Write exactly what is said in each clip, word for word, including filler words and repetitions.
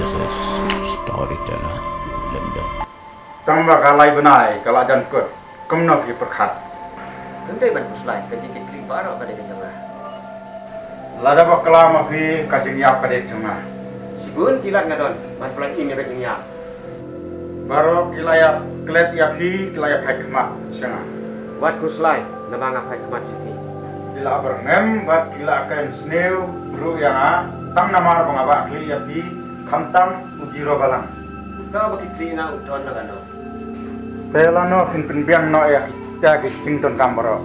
Storyteller London. Tang ba ka lai bnai ka la jan kut, kumno phi pyrkhat? Kam dei ban pyrshah, ka jingkitkhlieh baroh ka dei ka jong nga. Lada bakla ma phi, ka jingïap ka dei ka jong nga. Shibun ki lad nga don ban pynlait im ïa ka jingïap. Baroh ki la ïa klet ïa phi, ki la ïa phai khmat sha nga. Wat khuslai, namar nga phai khmat sha phi. Ki la byrngem bad ki la kren sniew ruh ïa nga, tang namar ba nga bah khlieh ïa phi, khamtam u Jiro Balang. Uta ba ki thri na u don na kano. Te lano phin pynbiang noh ïa kita ki jingdonkam baroh.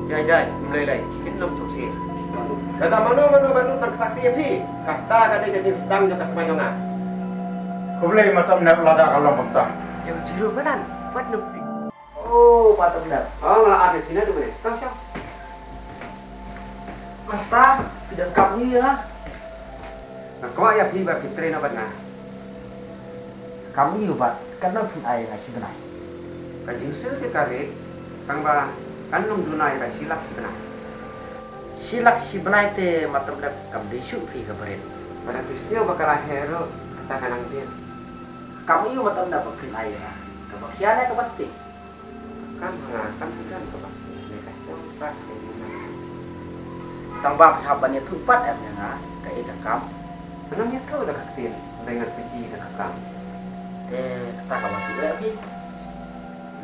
Jai jai, ym lei lei, phin nym suk sih. Kata mano mano ba nud ban kata ïa phi, kata ka dei ka jingsdang jong ka tmai jong nga. Khublei Matam Nep lada ka long kumta. Ïa u Jiro Balang, wat nym phi. Oh, Matam Nep. Oh, nga la ap ïa phi na tu mane. Tang sha. Mynta phi donkam ïa nga. Nga kwah ïa phi ba phi trei na bad nga. Kam ïa u bad kan nang phin ai nga shi bnai. Ka jingsngewsih ka rit, tang ba kan nang duna ïa ka shi lak shi bnai. Shi lak shi bnai te Matam Nep kam dei shuh phi ka barit. Ba da phi sngew ba ka la heh ruh kata ka nang dei. Kam ïa u Matam Nep ba phin ai ïa nga. Kaba khia ne kaba sting. Kam ha nga kam phi don kaba ne ka sngewthuh ka ïa nga. Tang ba phi hap ban ïathuh pat em ïa nga kaei ka kam. Pynban ïathuh da ka ktien, hynrei ngan pyni da ka kam. Te kata kaba shu leh phi.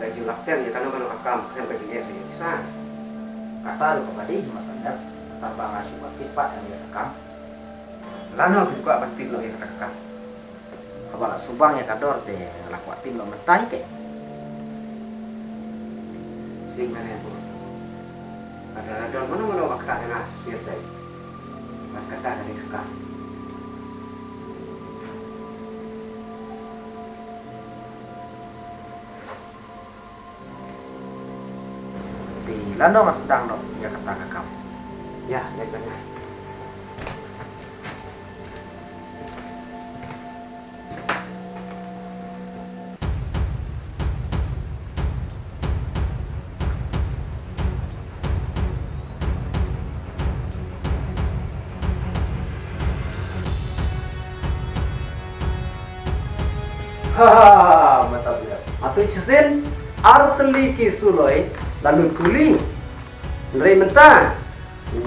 Leh jingïalap teng ïa kano kano ka kam khlem ka jingeh sa ïa pisa. Kata ruh kaba dei hi Matam Nep. Tang ba nga shu ban pyni pat em ïa ka kam. Lano phi kwah ban tip noh ïa kata ka kam. Haba la shu bang ïa ka dor te nga la kwah tip noh mynta hi ke. Sing mane bu. Lada la don mano mano ba ktah ïa nga sngewthuh. Bad kata ka dei ka kam. Te lano ngan sdang noh ïa kata ka kam. Ïa, ïa kane. Ha, ha, ha, Matam Nep. Atu shisien ar tylli ki suloi la lut kuli. Hynrei mynta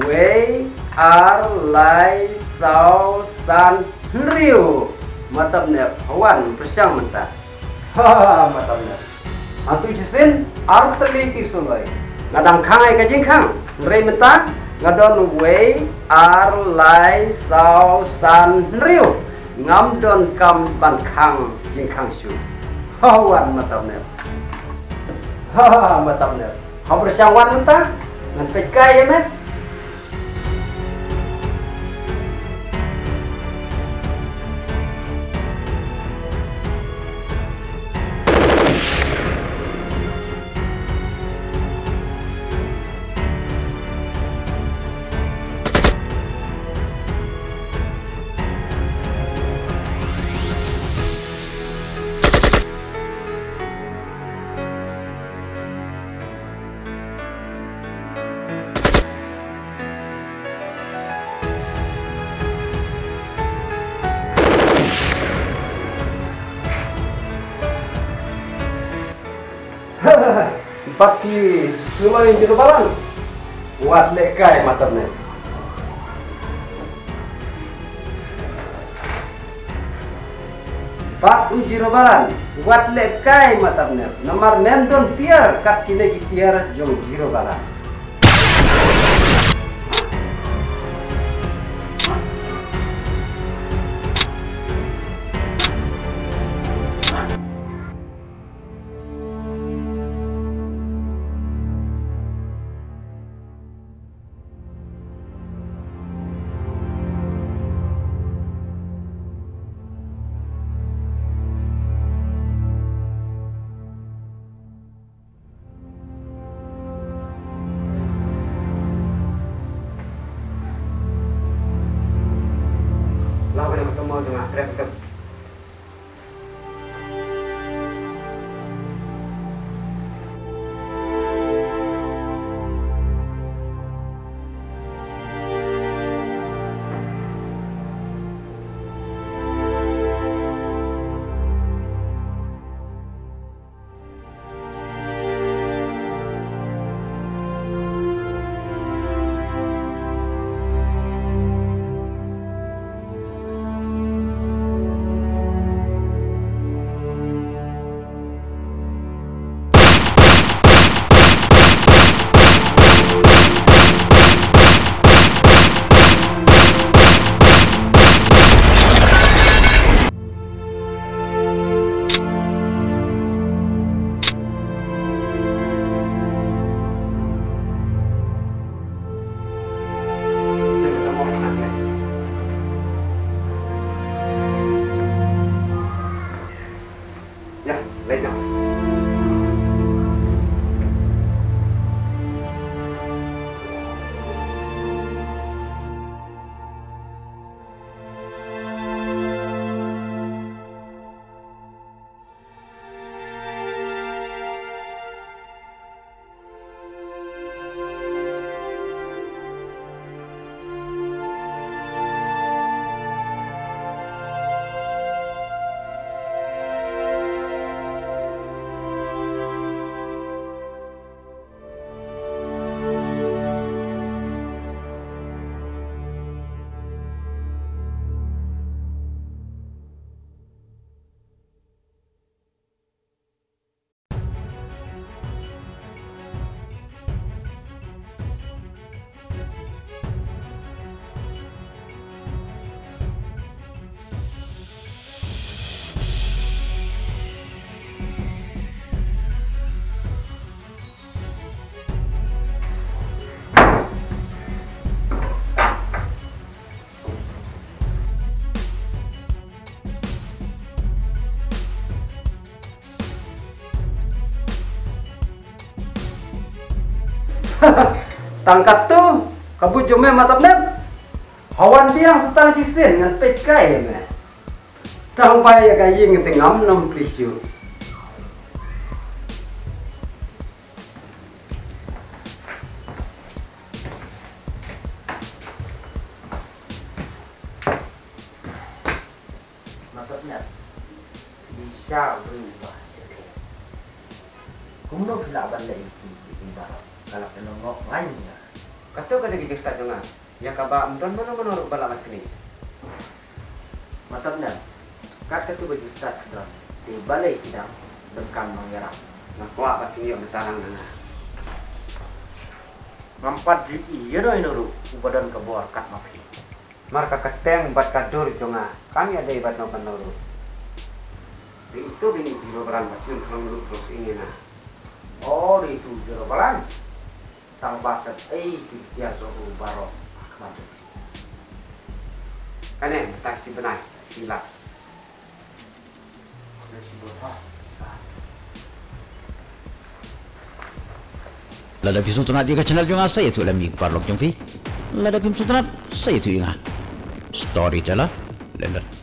wei, ar, lai, saw, san, hynriew. Matam Nep, wan pyrshang mynta. Ha, Matam Nep. Atu shisien ar tylli ki suloi. Nga dang khang ai ka jingkhang. Hynrei mynta nga don wei, ar, lai, saw, san, hynriew. Ngam don kam ban khang jingkhang shuh. Ha, wan Matam Nep. Ha, Matam Nep. Hap pyrshang wan mynta. Ngan peit kai ïa me. Bad ki suloi Jiro Balang. Wat leh kai Matam Nep. Bad u Jiro Balang, wat leh kai Matam Nep, namar mem don tiar kat kine ki tiar jong Jiro Balang. Tang katto ka buit jong me Matapnep. Ha wan biang sa tang shisien ngan peit kai ïa me. Tang ba ïa ka ïing te ngam nym plie shuh. Matapnep, phi sha briew ba sha khe. Kumno phi lah ban leh ïa ki, ïa ki baroh? Ka la pynlong ngok ngan ïa. Kato ka dei ka jingstad jong nga. Ïa kaba ym don mano mano ruh ba lah ban knieh. Matapnep, kat kato ka jingstad ka don. Te balei ki dang donkam nongïarap? Nga kwah ba kin ïoh mynta lang na nga. Ngam pat ju ïohi ïano ïano ruh uba don ka bor kat ma phi. Mar ka kyrteng bad ka dur jong nga kam ïadei bad no mano ruh. Dei uto dei u Jirobalan ba shun khlong lut khlong sying ïa nga. O, dei uto u Jirobalan. Tang ba sep ei ki tiar jong u baroh ha khmat jong phi. Kane mynta shi bnai shi lak. Lada phi sngewtynnat ïa ka channel jong nga sa ïathuh lem ïa ki paralok jong phi. Lada phim sngewtynnat sa ïathuh ïa nga. Storyteller Leonard.